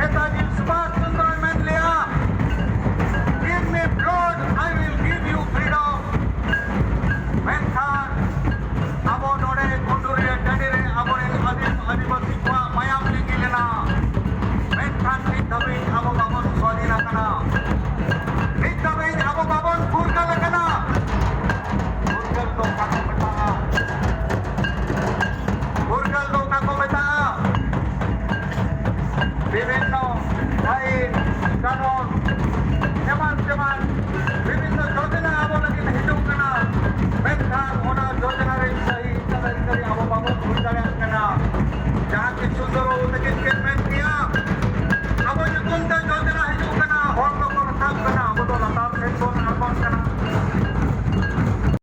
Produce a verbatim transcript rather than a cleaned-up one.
ᱱᱮᱛᱟᱡᱤ ᱥᱩᱵᱷᱟᱥ ᱪᱚᱱᱫᱨᱚᱭ ᱢᱮᱱ ᱞᱮᱜᱼᱟ, "Give me blood, I will give you freedom." ᱢᱮᱱᱠᱷᱟᱱ ᱟᱵᱚ ᱱᱚᱰᱮ ᱜᱩᱰᱩᱨᱤᱭᱟᱹ ᱴᱟᱺᱰᱤ ᱨᱮ ᱟᱵᱚᱨᱮᱱ ᱟᱹᱫᱤᱢ ᱟᱹᱫᱤᱵᱟᱹᱥᱤ ᱠᱚᱣᱟᱜ ᱢᱟᱭᱟᱢ ᱞᱤᱸᱜᱤ ᱞᱮᱱᱟ, ᱢᱮᱱᱠᱷᱟᱱ ᱱᱤᱛ ᱫᱷᱟᱹᱵᱤᱡ ᱟᱵᱚ ᱵᱟᱵᱚᱱ ᱥᱣᱟᱫᱷᱤᱱ ᱟᱠᱟᱱᱟ᱾ ᱱᱤᱛ ᱫᱷᱟᱹᱵᱤᱡ ᱟᱵᱚ ᱵᱟᱵᱚᱱ ᱯᱷᱩᱨᱜᱟᱹᱞ ᱟᱠᱟᱱᱟ᱾ ᱯᱷᱩᱨᱜᱟᱹᱞ ᱫᱚ ᱚᱠᱟ ᱠᱚ ᱢᱮᱛᱟᱜᱼᱟ? ᱯᱷᱩᱨᱜᱟᱹᱞ ᱫᱚ ᱚᱠᱟ ᱠᱚ ᱢᱮᱛᱟᱜᱼᱟ? ᱵᱤᱵᱷᱤᱱᱱᱚ ᱟᱹᱭᱤᱱ, ᱠᱟᱹᱱᱩᱱ, ᱮᱢᱟᱱ ᱛᱮᱢᱟᱱ ᱵᱤᱵᱷᱤᱱᱱᱚ ᱡᱳᱡᱚᱱᱟ ᱟᱵᱚ ᱞᱟᱹᱜᱤᱫ ᱦᱤᱡᱩᱜ ᱠᱟᱱᱟ, ᱢᱮᱱᱠᱷᱟᱱ ᱚᱱᱟ ᱡᱳᱡᱚᱱᱟ ᱨᱮ ᱥᱟᱹᱦᱤ ᱤᱠᱟᱹ ᱫᱟᱹᱭᱠᱟᱹ ᱟᱵᱚ ᱵᱟᱵᱚᱱ ᱦᱩᱭ ᱫᱟᱲᱮᱭᱟᱜ ᱠᱟᱱᱟ᱾ ᱡᱟᱦᱟᱸ ᱠᱤ ᱥᱩᱱᱫᱚᱨ ᱵᱟᱹᱵᱩ ᱛᱟᱹᱠᱤᱱ ᱠᱤᱱ ᱢᱮᱱ ᱠᱮᱭᱟ, ᱟᱵᱚ ᱧᱩᱛᱩᱢ ᱛᱮ ᱡᱳᱡᱚᱱᱟ ᱦᱤᱡᱩᱜ ᱠᱟᱱᱟ, ᱦᱚᱲ ᱫᱚᱠᱚ ᱨᱟᱠᱟᱵ ᱠᱟᱱᱟ, ᱟᱵᱚ ᱫᱚ ᱞᱟᱛᱟᱨ ᱥᱮᱫ ᱵᱚᱱ ᱟᱬᱜᱚᱱ ᱠᱟᱱᱟ᱾